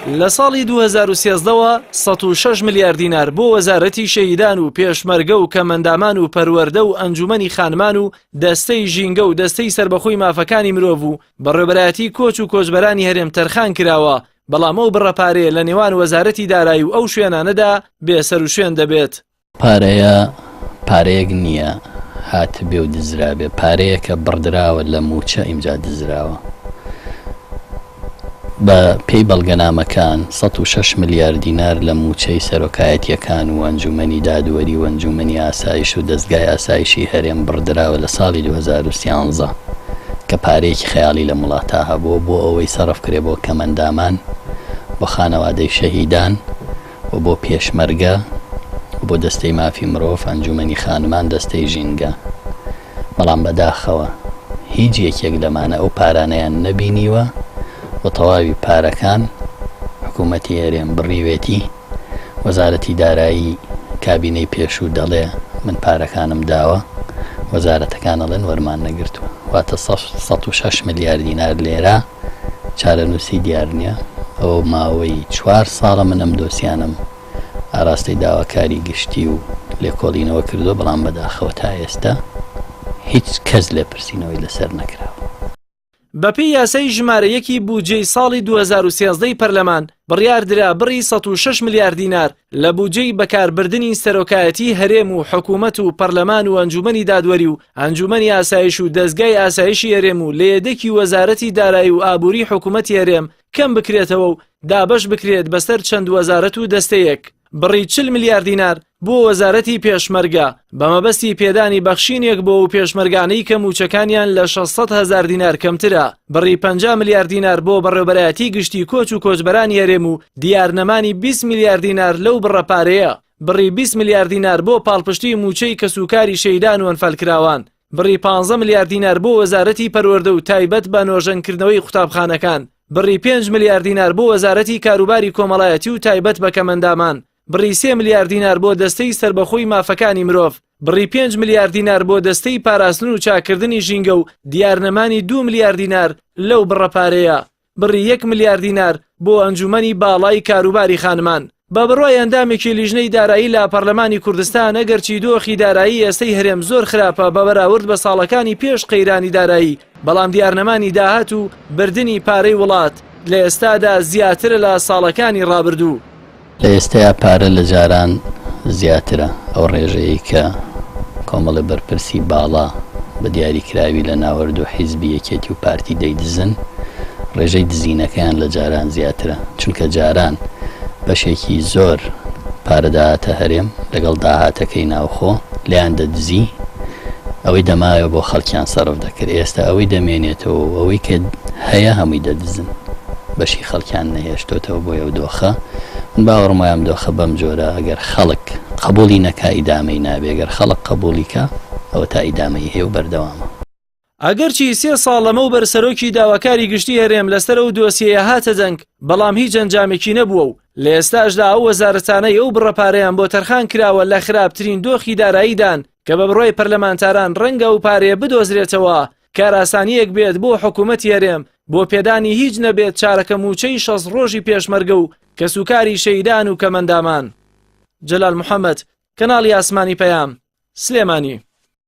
لە ساڵی 2013 وە 106 ملیار دینار بۆ وەزارەتی شەهیدان و پێشمەرگە و کەمئەندامان و پەروەردە و ئەنجومەنی خانمان و دەستەی ژینگە و دەستەی سەربەخۆی مافەکانی مرۆڤ و بەڕێوەبەرایەتی کۆچ و کۆچبەرانی هەرێم تەرخان کراوە، بەڵام ئەو بڕە پارەیە لە نێوان وەزارەتی دارایی و ئەو شوێنانەدا بێسەروشوێن دەبێت. پارەیە پارەیەک نییە هاتبێ و دزرابێ، پارەیەکە بڕدراوە لە مووچە ئینجا دزراوە. بە پێی بەڵگەنامەکان 106 ملیار دینار لە مووچەی سەرۆکایەتییەکان و ئەنجوومەنی دادوەری و ئەنجوومەنی ئاسایش و دەزگای ئاسایشی هەرێم بڕدراوە لە ساڵی 2013 کە پارەیەکی خەیاڵی لەم وڵاتە هەبووە بۆ ئەوەی سەرف کرێ بۆ کەمئەندامان، بۆ خانەوادەی شەهیدان. و بۆ پێشمەرگە و بۆ دەستەی مافی مرۆڤ، ئەنجومەنی خانمان، دەستەی ژینگە. بەڵام بەداخەوە هیچ یەکێک لەمانە ئەو پارانەیان نەبینیوە و تەواوی پارەکان حکومەتی هەرێم بڕیوێتی. وەزارەتی دارایی کابینەی پێشوو دەڵێ من پارەکانم داوە، وەزارەتەکان ئەڵێن وەرمان نەگرتووە. واتە 106 ملیار دینار لێرە. چارەنووسی دیار نییە، ئەوە ماوەی چوار ساڵە من ئەم دۆسیانەم ئاراستەی داواکاری گشتی و لێکۆڵینەوە کردووە، بەڵام بەداخەوە تا ئێستا هیچ کەس لێپرسینەوەی لەسەر نەکراوە. بەپێی یاسای ژمارە یەکی بودجەی ساڵی 2013 ی پەرلەمان، بڕیاردرا بڕی 106 ملیار دینار لە بودجەی بەکاربردنی سەرۆکایەتی هەرێم و حکومەت و پەرلەمان و ئەنجومەنی دادوەری و ئەنجومەنی ئاسایش و دەزگای ئاسایشی هەرێم و لە یەدەکی وەزارەتی دارایی و ئابووری حکومەتی هەرێم کەم بکرێتەوە و دابەش بکرێت بەسەر چەند وەزارەت و دەستەیەک. بڕی 40 ملیار دینار بۆ وەزارەتی پێشمەرگە بە مەبەستی پێدانی بەخشینێک بۆ ئەو پێشمەرگانەی کە مووچەکانیان لە 600 هەزار دینار کەمترە، بڕی 50 ملیار دینار بۆ بەڕێوەبەرایەتی گشتی کۆچ و کۆچبەرانی هەرێم و دیارنەمانی 20 ملیار دینار لەو بڕە پارەیە، بڕی 20 ملیار دینار بۆ پاڵپشتی مووچەی کەسوکاری شەهیدان و ئەنفالکراوان، بڕی 15 ملیار دینار بۆ وەزارەتی پەروەردە و تایبەت بە نۆژەنکردنەوەی قوتابخانەکان، بڕی 5 ملیار دینار بۆ وەزارەتی کاروباری کۆمەڵایەتی و تایبەت بە کەمئەندامان، بڕی سێ ملیار دینار بۆ دەستەی سەربەخۆی مافەکانی مرۆڤ، بڕی پێنج ملیار دینار بۆ دەستەی پاراستن و چاککردنی ژینگە و دیارنەمانی دوو ملیار دینار لەو بڕە پارەیە، بڕی یەک ملیار دینار بۆ ئەنجوومەنی باڵای کاروباری خانمان. بە بڕوای ئەندامێکی لیژنەی دارایی لە پەرلەمانی کوردستان، ئەگەرچی دۆخی دارایی ئێستەی هەرێم زۆر خراپە بە بەراورد بە ساڵەکانی پێش قەیرانی دارایی، بەڵام دیارنەمانی داهات و بردنی پارەی وڵات لە ئێستادا زیاترە لە ساڵەکانی ڕابردوو. لە ئێستەیا پارە لە جاران زیاترە، ئەو ڕێژەیەی کە کۆمەڵێ بەرپرسی باڵا بە دیاریکراوی لە ناوەرد و حیزبی یەکێتی و پارتی دەیدزن، ڕێژەی دزینەکەیان لە جاران زیاترە، چونکە جاران بەشێکی زۆر پارە دەهاتە هەرێم لەگەڵ داهاتەکەی ناوخۆ لێیان دەدزی، ئەوەی دەمایەوە بۆ خەڵکیان سەرف دەکرد، ئێستا ئەوەی دەمێنێتەوە و ئەوەی کە هەیە هەمووی دەدزن. بەشی خەڵکیان نەهێشتۆتەوە بۆیە ئەو دۆخە من باوەڕم وایە ئەم دۆخە بەم جۆرە ئەگەر خەڵک قەبوڵی نەکا ئیدامەی نابێ گەر خەڵک قەبوڵی کا ئەوە تا ئیدامەی هەیە و بەردەوامە. ئەگەرچی سێ ساڵ لەمەوبەر سەرۆکی داواکاری گشتی هەرێم لەسەر ئەو دۆسیەیە هاتە دەنگ، بەڵام هیچ ئەنجامێکی نەبووە و لە ئێستاشدا ئەو وەزارەتانەی ئەو بڕە پارەیان بۆ تەرخان کراوە لە خراپترین دۆخی داراییدان کە بە بڕوای پەرلەمانتاران ڕەنگە ئەو پارەیە بدۆزرێتەوە کارئاسانییەک بێت بۆ حکوومەتی هەرێم بۆ پێدانی هیچ نەبێت چارەکە مووچەی 60 ڕۆژی پێشمەرگە و کەسوکاری شەهیدان و کەمەندامان. جەلال محەمەد، کەناڵی ئاسمانی پەیام، سلێمانی.